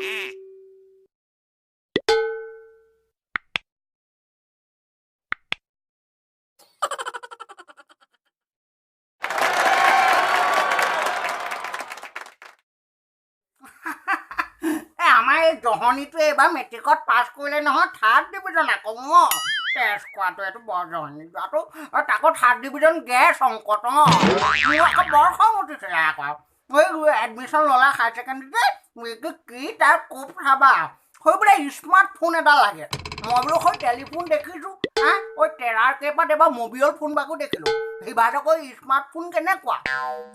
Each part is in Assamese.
আমাৰ এই জহনীটোৱে এইবাৰ মেট্ৰিকত পাছ কৰিলে নহয়, থাৰ্ড ডিভিজন আকৌ। অঁ, টেষ্ট কৰাটো এইটো বৰ জহনী যোৱাটো, আৰু তাকো থাৰ্ড ডিভিজন গেছ অংকত। অঁ, মোৰ আকৌ বৰ খং উঠিছিলে আকৌ। এই এডমিশ্যন ল'লা হায়াৰ ছেকেণ্ডেৰীতে, কি তাৰ কোপ চাবা, হৈ বোলে স্মাৰ্টফোন এটা লাগে। মই বোলো সেই টেলিফোন দেখিছোঁ, হা, ঐ টেৰাৰ কেইপাত এবাৰ মোবাইল ফোন বাকো দেখিলোঁ, সিভাগ আকৌ স্মাৰ্টফোন কেনেকুৱা।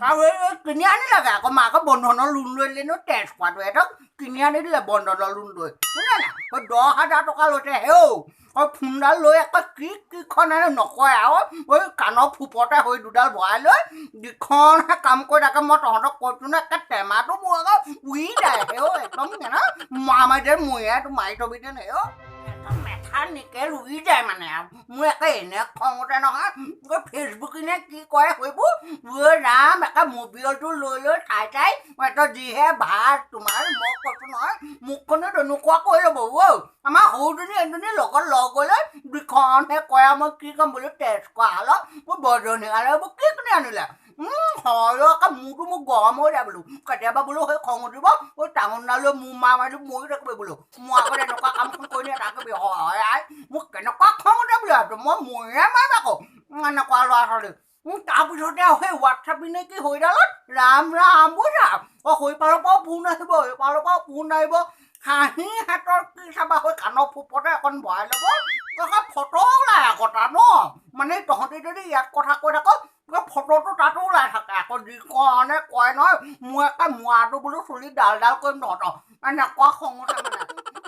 আৰু এই কিনি আনি লাগে আকৌ, মাকে বন্ধনৰ লোন লৈ দিলে নো টেষ্ট কৰাটো এহঁতক কিনি আনি দিলে বন্ধনৰ লোন লৈ, শুনে নাই? 10,000 টকা লৈছে হেও। ঐ ফোনডাল লৈ আকৌ কি কিখন আনে নকয় আৰু, ঐ কাণৰ ফুপতে হৈ দুডাল ভৰাই লৈ যিখনহে কাম কৰি থাকে, মই তহঁতক কৈছোঁ নহয়, একে টেমাটো মোৰ আকৌ উৰি যায় হেও, একদম কেনে মাৰ যেন মৰিয়াই তোৰ মাৰি থবি যেন হেও, একদম মেথা নিকেল উৰি যায় মানে আৰু। মোৰ একে এনে খং উঠে নহয়, ফেচবুক নে কি কয় সেইবোৰ, ঐ ৰাম, একে মোবাইলটো লৈ লৈ চাই চাই এটা যিহে ভাত তোমাৰ, মই কৈছোঁ নহয়, মুখখনে তেনেকুৱা কৰি ল'ব। ঔ আমাৰ সৰুজনী এজনী লগত লগ গ'লে দুখনহে কয় আৰু, মই কি ক'ম বোলো টেষ্ট কৰা হ'লত মোৰ বৰজনী হ'লে এইবোৰ কি কিনি আনিলে, হয় আকৌ মূৰটো মোক গৰম হৈ যায় বোলো, কেতিয়াবা বোলো সেই খং উঠিব, ঐ টাঙোনডাল লৈ মোৰ মা মাৰি মৰি থাকিবি বোলো, মোৰ আগত এনেকুৱা কামখন কৰি নাথাকিবি, হয় আই মোক কেনেকুৱা খং উঠে বোলো, মই মৰিয়ে মাৰিম আকৌ এনেকুৱা ল'ৰা ছোৱালী। তাৰপিছতে আৰু সেই হোৱাটছএপ নে কি হৈডালত ৰাম ৰাম বুজিছা, অ সেইফালৰ পৰাও ফোন আহিব, সেইফালৰ পৰাও ফোন আহিব, হাঁহি হাতৰ কি চাবা, সেই কাণৰ ফুপতে অকণ ভৰাই ল'ব, ফটো ওলাই আকৌ তাত ন, মানে তহঁতি যদি ইয়াত কথা কৈ থাক ফটোটো তাতো ওলাই থাকে আকৌ, যিকণে কয় নহয়, মোৰ একে মোৱাটো বোলো চুলি ডাল ডাল কৰিম তহঁতক, এনেকুৱা খং উঠে মানে।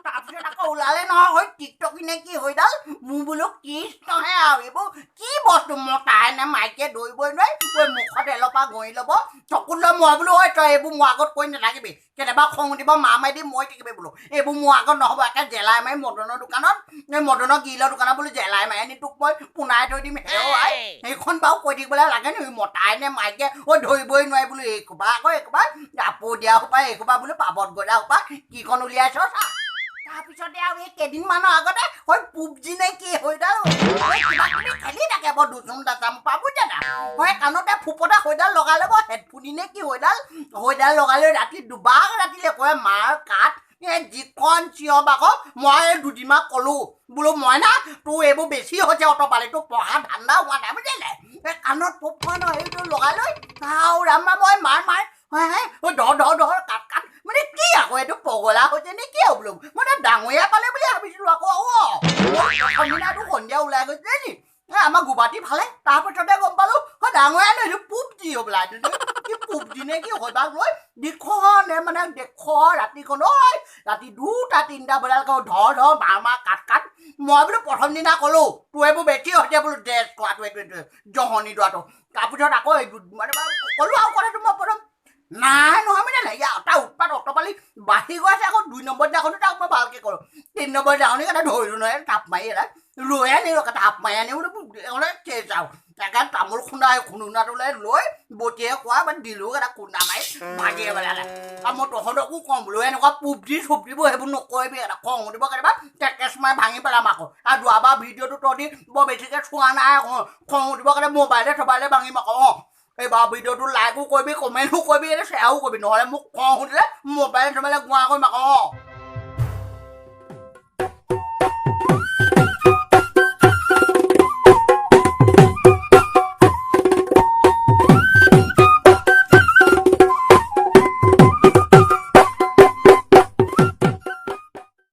তাৰপিছত আকৌ ওলালে নহয় হৈ টিকটকি নে কি হৈডাল, মোৰ বোলো কৃষ্ণহে আৰু এইবোৰ কি বস্তু, মতাই নে মাইকীয়ে ধৰিবই নোৱাৰি, ঐ মুখত এলপা ঘঁহি ল'ব চকুত লৈ, মই বোলো ঐ তই এইবোৰ মোৰ আগত কৈ নাথাকিবি, কেতিয়াবা খং উঠিব মা মাৰি দি মৰি থাকিবি বোলো, এইবোৰ মোৰ আগত নহ'ব, একে জেলাই মাৰি মদনৰ দোকানত, এই মদনৰ গিলৰ দোকানত বোলো জেলাই মাৰি আনি তোক মই পোনাই থৈ দিম হেও আই, সেইখন বাৰু কৈ থাকিবলৈ লাগে নি, মতাই নে মাইকীয়ে ঐ ধৰিবই নোৱাৰি বোলো, এইসোপা আকৌ এইসোপা আপো দিয়া সোপা, এইসোপা বোলো পাবত গজা সোপা কিখন উলিয়াইছ চা। তাৰপিছতে আৰু এই কেইদিনমানৰ আগতে হৈ পুবজি নে কি হৈডাল কিবা কিবি খেলি থাকে বৰ দুচুম দাচাম পা বুজিছা নাই, হয় কাণতে ফুপতে হৈডাল লগাই ল'ব, হেডফোনি নে কি হৈডাল, হৈডাল লগাই লৈ ৰাতি দুবাৰ ৰাতিলে কয় মাৰ কাঠ, এই যিখন চিঞৰ বাখৰ, মই দুদিনমান ক'লো বোলো মইনা তোৰ এইবোৰ বেছি হৈছে অতপালি, তোৰ পঢ়া ধান্দা হোৱা নাই বুজিলি নাই, এই কাণত পপকৰ্ণ সেইটো লগাই লৈ আৰু ৰাম মই মাৰ মাৰ হয় ধৰ ধৰ ধৰ কাট কাট, মানে কি আকৌ এইটো পগলা হৈছে নে কি আৰু বোলো, মই ডাঙৰীয়া পালে বুলি ভাবিছিলোঁ আকৌ। অঁ প্ৰথম দিনাটো সন্ধিয়া ওলাই গৈছিলে নি আমাৰ গুৱাহাটী ফালে, তাৰপিছতে গম পালোঁ ডাঙৰীয়া নহয় এইটো পুবজি হ'বলা, এইটো কি পুবজি নে কি হৈবাক লৈ যিখনে মানে দেশৰ ৰাতিখন ঐ ৰাতি 2টা 3টা বজালৈকে ধৰ ধৰ মাৰ মাৰ কাট কাট, মই বোলো প্ৰথম দিনা ক'লোঁ তোৰ এইবোৰ বেছি হৈছে বোলো ড্ৰেছ কৰাটো এইটো এইটো জহনি দোৱাটো, তাৰপিছত আকৌ মানে ক'লোঁ আৰু কথাটো মই প্ৰথম নাই নহয় মানে ইয়াৰ এটা উৎপাত অতপালি বাঢ়ি গৈ আছে আকৌ। 2 নম্বৰ দিনাখনো তাক মই ভালকৈ কৰোঁ, 3 নম্বৰ দিনাখনি এটা ধৰিলোঁ নহয় থাপ মাৰি এটা লৈ আনিলোঁ, থাপ মাৰি আনি বোলো চেচ আৰু একে তামোল খুন্দা খুন্দুনাটোলৈ লৈ বটিয়ে খোৱা মানে দিলোঁ এটা খুন্দা মাৰি ভাগিয়ে পেলালে। আৰু মই তহঁতকো কওঁ বোলো এনেকুৱা পুবজি চুবজিবোৰ সেইবোৰ নকৰিবি, এটা খং উঠিব কেতিয়াবা টেকেচ মাৰি ভাঙি পেলাম আকৌ। আৰু যোৱাবাৰ ভিডিঅ'টো তহঁতি বৰ বেছিকৈ চোৱা নাই আকৌ, খং উঠিব কাৰণে মোবাইলে চবাইলে ভাঙিম আকৌ। অঁ এইবাৰ ভিডিঅ'টো লাইকো কৰিবি, কমেণ্টো কৰিবি, শ্বেয়াৰো কৰিবি, নহ'লে মোক খং উঠিলে মোবাইলে চবাইলে গোৱা কৰিম আকৌ। অঁ।